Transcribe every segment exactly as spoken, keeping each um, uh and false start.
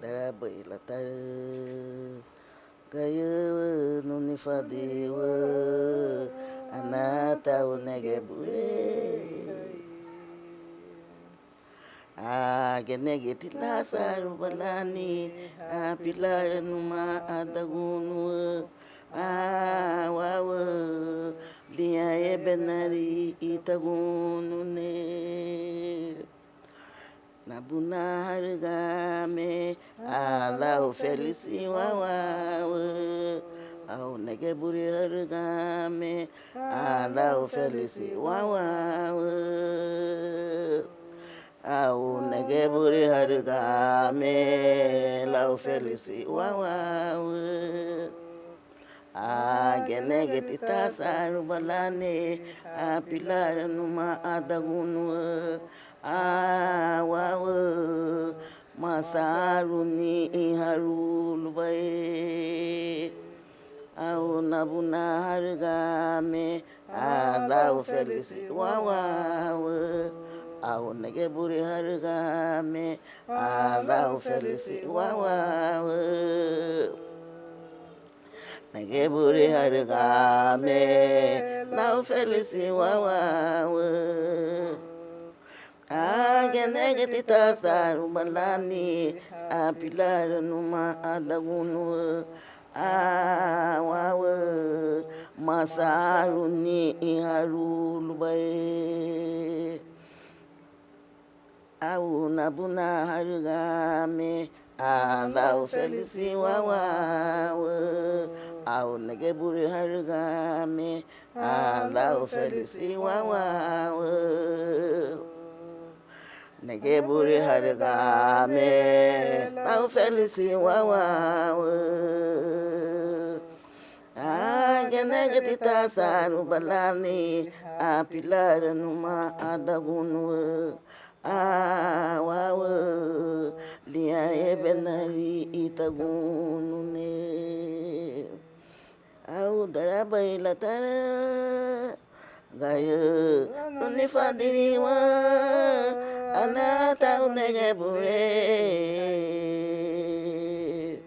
darabei latarü, gayaranu nifadiwa, anata unegeburei. Agenegeti lasarubalani, apilara numa adagunu, awawa, liña ebenari itagunune. Nabunaharügame, alau felisi wawawa. Au negeburiharügame, alau felisi wawawa. Au negeburiharügame, lau felisi wawawa. Agenegeti tasarubalane, apilara numa adagunu, awawa, masaaruni iharu lubéi. Au nabunaharügame, alau felisi wawawa. Au negeburiharügame, alau felisi wawawa. Negeburiharügame, lau felisi wawawa. Agenegeti tasarubalani, apilara numa adagunu, awawa, masaaruni iharu lubéi. Au nabunaharügame, alau felisi wawawa. Au negeburiharügame, alau felisi wawawa. Negeburiharügame, lau felisi wawawa. Agenegeti tasarubalani, apilara numa adagunu, awawa, liña ebenari itagunune. Au darabei latarü, gayaranu nifadiwa, anata unegeburei.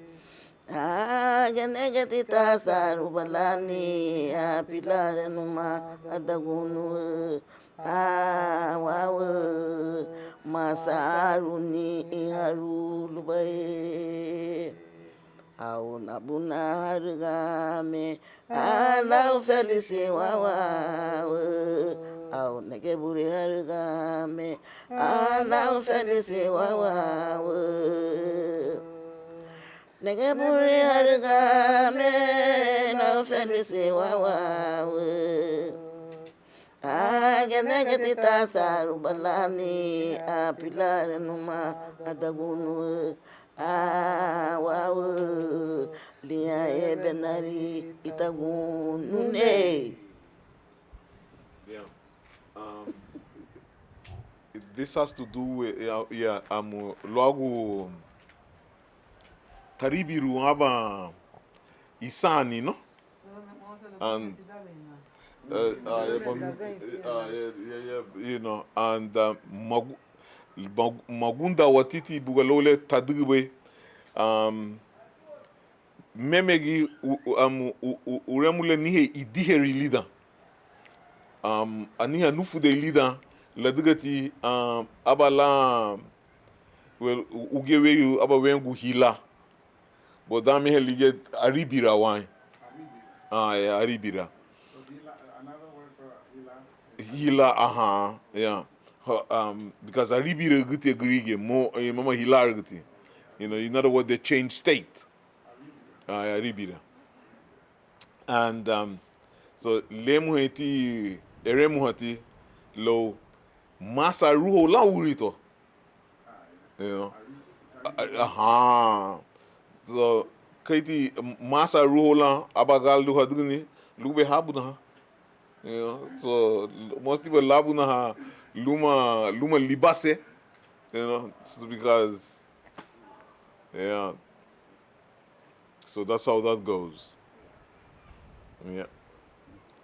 Agenegeti tasarubalani, apilara numa adagunu, awawa, masaaruni iharu lubéi. Au nabunaharügame, alau felisi wawawa. Au negeburiharügame, alau felisi wawawa. Negeburiharügame, lau felisi wawawa. Agenegeti tasarubalani, apilara numa adagunu, awawa, liña ebenari itagunune. Yeah. Um, this has to do with, yeah, yeah, um, luagu taribirun aban isaani, ¿no? And, uh, uh, yeah, but, uh, yeah, yeah, yeah, yeah, you know, and, uh, magu-, magu-, magunda watiti buga lóule tadügübei, um, meme gi u-, u-, am, u-, u-, uremu le anihein idiheri lidan, am, anihein anufudei lidan, ladügati, am, aba lan, well, u-, ugia weyu aba weña gu hila. But dan meha ligía aribira wáña. Ah, yeah, aribira. Hila, ajá, yeah. Ho-, um, because aribira gütiña gürigia, mo, eh, mama hilarügüti. You know, in other words, they change state. Ah, aribira. And, um, so, lemuheinti, eremuhati, lau, masaruhóun lan würi to. You know? A-, a-, ajá. So, keiti masaruhóun lan, aban gala lun hadügüni, lugubei hábudahan. You know, so, mosu tiba lábunahan luma, luma libase, you know, so because, yeah. So that's how that goes. Yeah.